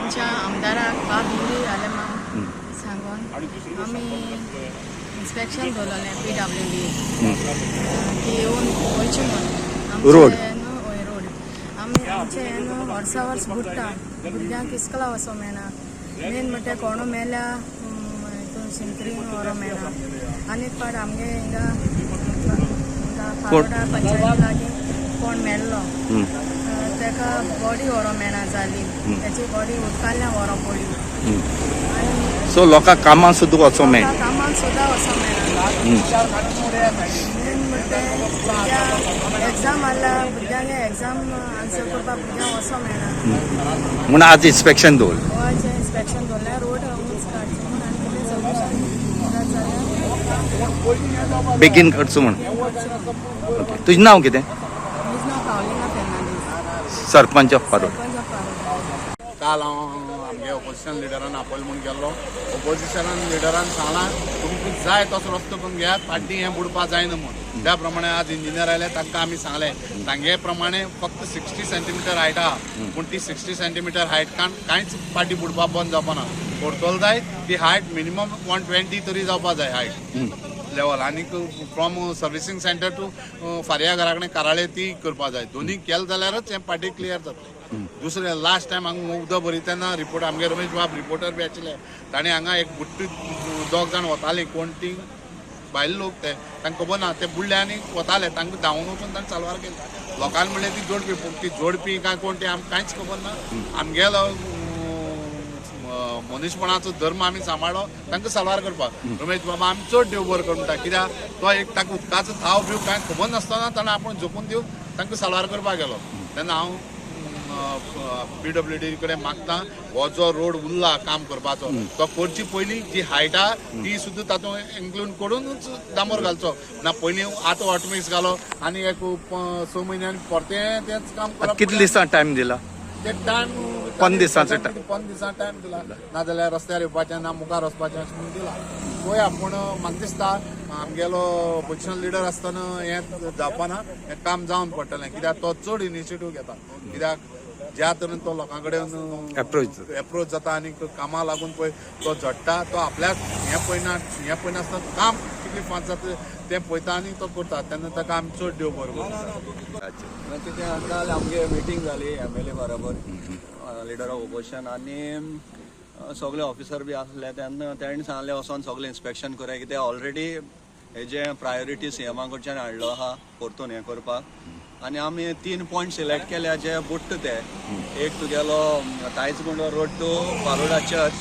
आमच्या आमदाराक बाब युरी आलेमांव सांगून आमी इन्स्पेक्शन दवरलें PWD की येवन वयचें म्हूण रोड. न्हू हय रोड. आमी आमचें हें न्हू वर्सा वर्स बुडटा, भुरग्यांक इस्कोला वचोंक मेळना. मेन म्हणटा कोणू मेल्या हितून शिंतरीन व्हरोंक मेळना. आनी एक पाट आमगे हिंगा हिंगा फारोडा पंचायती लागीं कोण मेल्लो, ताका बॉडी व्हरोंक मेळना जाली, ताची बॉडी उदकांतल्यान व्हरोंक पडली. आनी सो लोकांक कामां सुद्दां वचोंक मेळना, कामाक सुद्दां वचोंक मेळना. मेन म्हणटा भुरग्यांक एग्जाम आसल्यार भुरग्यांक एग्जाम आन्सर करपाक भुरग्यांक वचोंक मेळना. म्हणून आज इन्स्पेक्शन दवरलें. गोवाचें इन्स्पेक्शन दवरलें, रोड उंच काडचें म्हूण आनी कितें सोल्युशन जात जाल्यार बेगीन करचो म्हणून. ओके, तुजें नांव कितें? म्हजें नांव पावलिना फेर्नांदीस. सरपंच ऑफ पारोडा. सरपंच ऑफ पारोडा. काल हांव आमगे ऑपोजिशन लिडरान आपयलो म्हूण गेल्लो. ऑपोजिशनान लिडरान सांगलां तुमकां जाय तसो रस्तो करून घेयात, पाड्डी हें बुडपा जायना म्हूण. त्या प्रमाणे आज इंजिनियर आयले, तांकां आमी सांगलें तांगे प्रमाणे फक्त 60 सेंटीमिटर हायट आहा, पूण ती 60 सेंटीमिटर हायट कांयच पाड्डी बुडपा बंद जावपा ना. करतलो जाय ती हायट मिनिमम 120 तरी जावपा जाय हायट लेवल. आनीक फ्रॉम सर्विसींग सेंटर टू फार्या घरा कडेन काराळे ती करपा जाय. दोनी केलें जाल्यारच हें पाटी क्लियर जातलें. दुसरें लास्ट टायम हांगा उदक भरिता तेन्ना रिपोर्ट आमगे रमेश बाब रिपोर्टर बी आशिल्ले, ताणें हांगा एक बुट्टी दोग जाण वताली, कोण ती भायले लोक ते तांकां खबर ना, ते बुडले आनी वताले, तांकां धांवून वचून तांणी साल्वार केले. लोकांनी म्हणलें ती जोडपी, पूण ती जोडपी काय कोण ती आमकां कांयच खबर ना. आमगेलो मनीसपणाचो धर्म आमी सांबाळ्ळो तांकां साल्वार करपाक. रमेश बाबा आमी चड देव बरो कर म्हणटा, कित्याक तो एक ताका उदकाचो थाव बिव कांय खबर नासतना ताणें आपूण झोपून दिवन तांकां साल्वार करपाक गेलो. तेन्ना हांव PWD कडेन मागता, हो जो रोड उरला काम करपाचो तो करची पयलीं जी हायट आहा ती सुद्दां तातूंत इन्क्लूड करूनच डांबर घालचो ना. पयलीं आतां हॉटमिक्स घालो आनी एक 6 म्हयन्यांनी परतें तेंच काम करप. कितले दिसां टायम दिला? ते टायम 15 दिसांचो time. 15 दिसां टायम दिला, नाजाल्यार रस्त्यार येवपाचें ना, मुखार वचपाचें अशें म्हणून दिला. पळोवया, पूण म्हाका दिसता आमगेलो ऑपोजिशन लिडर आसतना हें जावपाना, हें काम जावन पडटलें, कित्याक तो चड इनिशिएटीव घेता. कित्याक ज्या तरेन तो लोकां कडेन एप्रोच जाता आनी कामां लागून पळय तो झडटा, तो आपल्याक हें पळयना, हें पळयनासतना काम कितलें फास्ट जाता तें पळयता आनी तो करता. तेन्ना ताका आमी चड देव बरो करता. कितें काल आमगे मिटींग जाली MLA बरोबर, लिडर ऑफ ओपोजिशन आनी सगळे ऑफिसर बी आसले. तेन्ना तेणी सांगलें वचोन सगळें इन्स्पेक्शन करया, कित्याक ऑलरेडी हेजे प्रायोरिटी सीएमा कडच्यान हाडलो आहा परतून हें करपाक. आनी आमी 3 पॉयंट सिलेक्ट केल्या जे बुडटा ते. एक तुगेलो तायचगुंडो रोड टू पारोडा चर्च,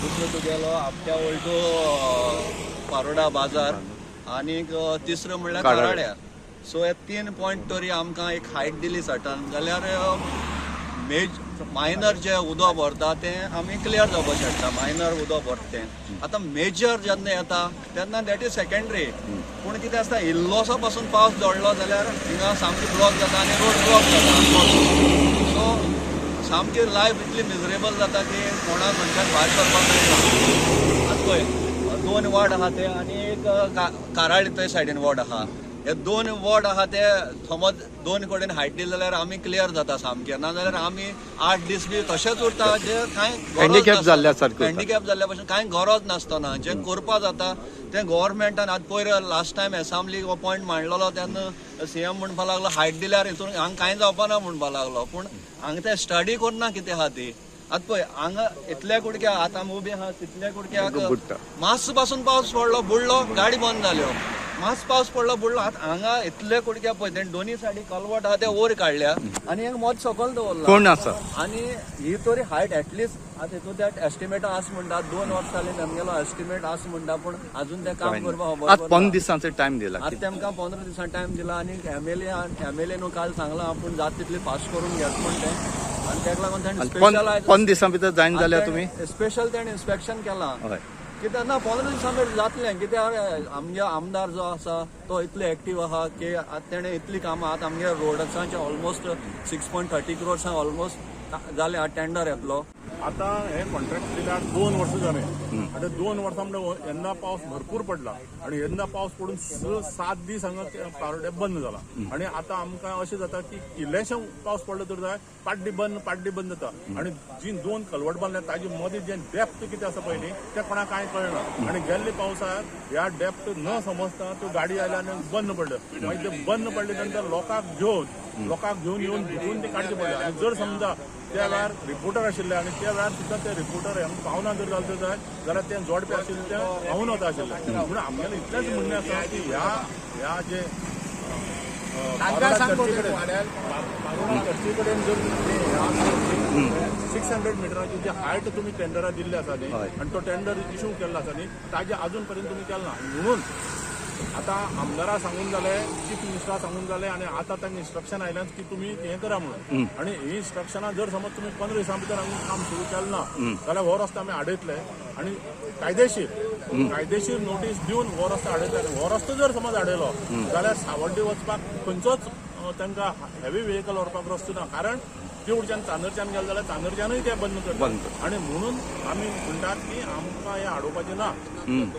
दुसरो तुगेलो आपट्या ओल्ड टू पारोडा बाजार, आनीक तिसरो म्हणल्यार काराड्या. सो हे 3 पॉयंट तरी आमकां एक हायट दिली सर्टन जाल्यार मायनर जे उदक भरता तें आमी क्लियर जावपाक शकता. मायनर उदक भरता तें आतां मेजर जेन्ना येता तेन्ना that is secondary. पूण कितें आसता, इल्लोसो पासून पावस जोडलो जाल्यार हिंगा सामकी ब्लॉक जाता आनी रोड ब्लॉक जाता. सो सामकी लायफ इतली मिजरेबल जाता की कोणाक खंयच्यान भायर सरपाक मेळना. आतां पळय 2 वॉर्ड आहा ते आनी एक काराळी थंय सायडीन वॉर्ड आहा. हे 2 वॉर्ड आहा ते समज 2 कडेन हायट दिले जाल्यार आमी क्लियर जाता सामकें, नाजाल्यार आमी 8 दीस बी तशेंच उरता, जे कांय हँडिकॅप जाल्ल्या सारकें. हँडिकॅप जाल्ल्या पासून कांय गरज नासतना जें करपा जाता तें गव्हर्मेंटान. आतां पयर लास्ट टायम एसेंब्लीक हो पॉयंट मांडलेलो तेन्ना सीएम म्हणपाक लागलो हायट दिल्यार हितून हांगा कांय जावपा ना म्हणपाक लागलो, पूण हांगा ते स्टडी करना कितें आहा ती. आतां पळय हांगा इतल्या कुडक्या आतां आमी उबी आहा तितल्या कुडक्याक मातसो पासून पावस पडलो बुडलो, गाडी बंद जाल्यो, मातसो पावस पडलो बुडलो. आतां हांगा इतले कुडक्या पळय तेणी दोनी सायडी कलवट आहा ते वयर काडल्या आनी एक मद सकयल दवरला कोण आसा. आनी ही तरी हायट एटलिस्ट आतां हितून त्या एस्टिमेट आसा म्हणटा, 2 वर्सां जालीं तेमगेलो एस्टिमेट आसा म्हणटा, पूण अजून तें काम करपाक खबर. आतां 15 दिसांचो टायम दिला. आतां तेमकां 15 दिसां टायम दिला आनी एमएलए न्हू काल सांगलां आपूण जाता तितली फास्ट करून घेत म्हण तें. आनी तेका लागून तेणें स्पेशल 15 दिसां भितर जायना जाल्यार तुमी स्पेशल तेणें इन्स्पेक्शन केलां. कित्याक ना 15 दिसां भितर जातलें, कित्याक आमगे आमदार जो आसा तो इतलो एक्टीव आहा की आतां तेणें इतलीं कामां आतां आमगे रोडांचे ऑलमोस्ट 6.30 क्रोर्सां ऑलमोस्ट जालें, आतां टेंडर येतलो. आता हे कॉन्ट्रॅक्ट दिल्यार 2 वर्सां जाले. आतां 2 वर्सां म्हणजे यंदा पावस भरपूर पडला आणि यंदा पावस पडून 6-7 दीस हांगा पारोड्या बंद जाला. आणि आता आमकां अशें जाता की इल्लेशें पावस पडलो तर जाय पाड्डी बंद, पाड्डी बंद जाता. आणि जी दोन कलवट बांदल्या ताजे मदीं जे डेप्थ कितें आसा पळय न्ही, तें कोणाक कांय कळना. आणि गेल्ले पावसाक ह्या डेप्थ न समजता त्यो गाडी आयल्या आनी बंद पडल्यो. मागीर ते बंद पडले नंतर लोकांक घेवन येवन भिजून ते काडचे पडले. आनी जर समजा त्या वेळार रिपोर्टर आशिल्ले आनी त्या वेळार सुद्दां ते रिपोर्टर हांगा पावना जर जालें जाय जाल्यार ते जोडपे आशिल्ले ते व्हांवून वता आशिल्ले. म्हणून आमगेलें इतलेंच म्हणणें आसा की ह्या ह्या जे तांकां सांग. पारोडा चर्ची कडेन जर 600 मिटराची जी हायट तुमी टेंडराक दिल्ली आसा न्ही, आनी तो टेंडर इशू केल्लो आसा न्ही, ताजे अजून पर्यंत तुमी केला ना. म्हणून आतां आमदारा सांगून जालें, चीफ मिनिस्टरा सांगून जालें आनी आतां तांकां इन्स्ट्रक्शन आयल्यात की तुमी हें करा म्हणून. आनी ही इन्स्ट्रक्शनां जर समज तुमी 15 दिसां भितर आमी काम सुरू केलें ना जाल्यार हो रस्तो आमी आडयतले आनी कायदेशीर कायदेशीर नोटीस दिवन हो रस्तो आडयतले. आनी हो रस्तो जर समज आडयलो जाल्यार सावड्डे वचपाक खंयचोच तांकां हेवी व्हेकल व्हरपाक रस्तो ना, कारण देवूळच्यान चांदरच्यान गेले जाल्यार चांदरच्यानूय ते बंद बंद. करतात. आणि म्हणून आमी म्हणटात की आमकां हें आडोवपाचें ना.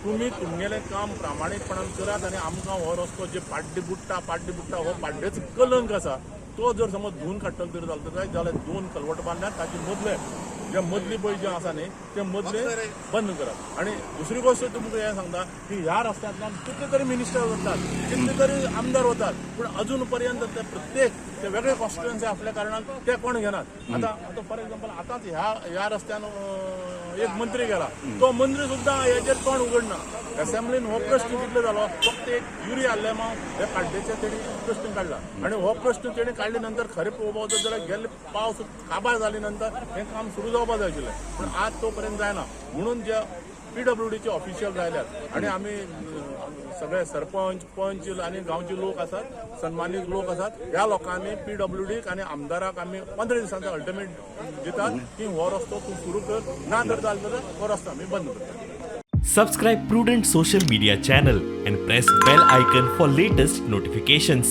तुमी तुमगेलें काम प्रामाणीकपणान करात आनी आमकां हो रस्तो जे पाड्डे बुडटा, पाड्डे बुडटा, हो पाड्डेच कलंक आसा, तो जर समज धुवन काडटलो तर जालो जाय जाल्यार दोन कलवट बांदल्यात ताचे मदले जे मदली पळय जे आसा न्ही, ते मदले बंद करात. आनी दुसरी गोश्ट तुमकां हें सांगता की ह्या रस्त्यांतल्यान कितले तरी मिनिस्टर वतात, कितले तरी आमदार वतात, पूण अजून पर्यंत ते प्रत्येक ते वेगळे कॉन्स्टिट्युएन्सी असल्या कारणान ते कोण घेनात. आतां आतां फॉर एक्झाम्पल, आतांच ह्या ह्या रस्त्यान एक मंत्री गेला, तो मंत्री सुद्दां हेजेर तोंड उगडना. असेंब्लीन हो प्रश्न कितलो जालो, फक्त एक युरी आल्लेमाव हे काड्डेचे तेणी प्रश्न काडला. आनी हो प्रश्न तेणी काडले नंतर खरें पळोवपाक वचत जाल्यार गेल्ले पावस काबार जाले नंतर हें काम सुरू जावपाक जाय आशिल्लें, पूण आज तो पर्यंत जायना. म्हणून जे पीडब्ल्यूडीचे ऑफिशियल जायल्यात आनी आमी सगळे सरपंच, पंच आनी गांवचे लोक आसात, सन्मानीत लोक आसात, ह्या लोकांनी पीडब्ल्यूडीक आनी आमदाराक आमी 15 दिसांचो अल्टिमेट दितात की हो रस्तो तूं सुरू कर, ना जर जालें जाल्यार हो रस्तो आमी बंद करता. Subscribe Prudent Social Media channel and press bell icon for latest notifications.